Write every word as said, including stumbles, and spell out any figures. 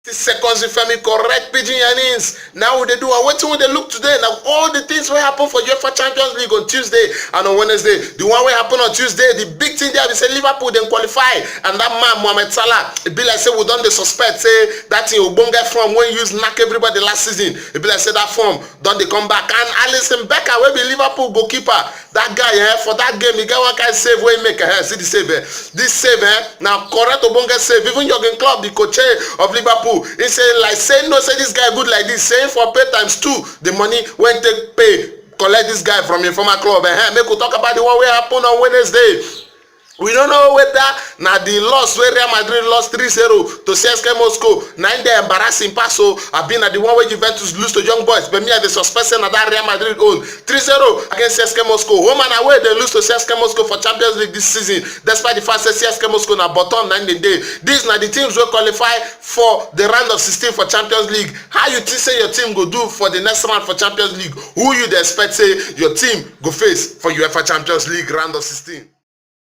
Seconds with Femi, correct pidgin yarnings. Now we dey do am. Wetin we dey look today na all the things wey happen for UEFA Champions League on Tuesday and on Wednesday. The one wey happen on Tuesday, the big thing there be say Liverpool dem qualify, and that man Mohamed Salah, e be like say we don dey suspect say that thing ogbonge form wey use knack everybody last season, e be like say that form don dey come back. And Alisson Becker, wey be Liverpool goalkeeper, that guy, eh, for that game, he get one kind save wey he make, eh, see the save, eh, this save, eh, na correct ogbonge save. Even Jurgen Klopp, the coach of Liverpool, he say like say no say this guy good like this, say for pay times two the money wey take pay collect this guy from him former club. Eh, make we talk about the one wey happen on Wednesday. We don't know whether na the loss wey Real Madrid lost three zero to C S K Moscow na im dey embarrassing pass o, abi na the one wey Juventus lose to Young Boys. But me, I dey suspect say na that Real Madrid own. Three zero against C S K Moscow. Home and away, they lose to C S K Moscow for Champions League this season, despite the fact say C S K Moscow na bottom na im dem dey. These na the teams wey qualify for the round of sixteen for Champions League. How you think say your team go do for the next round for Champions League? Who you dey expect say your team go face for UEFA Champions League round of sixteen?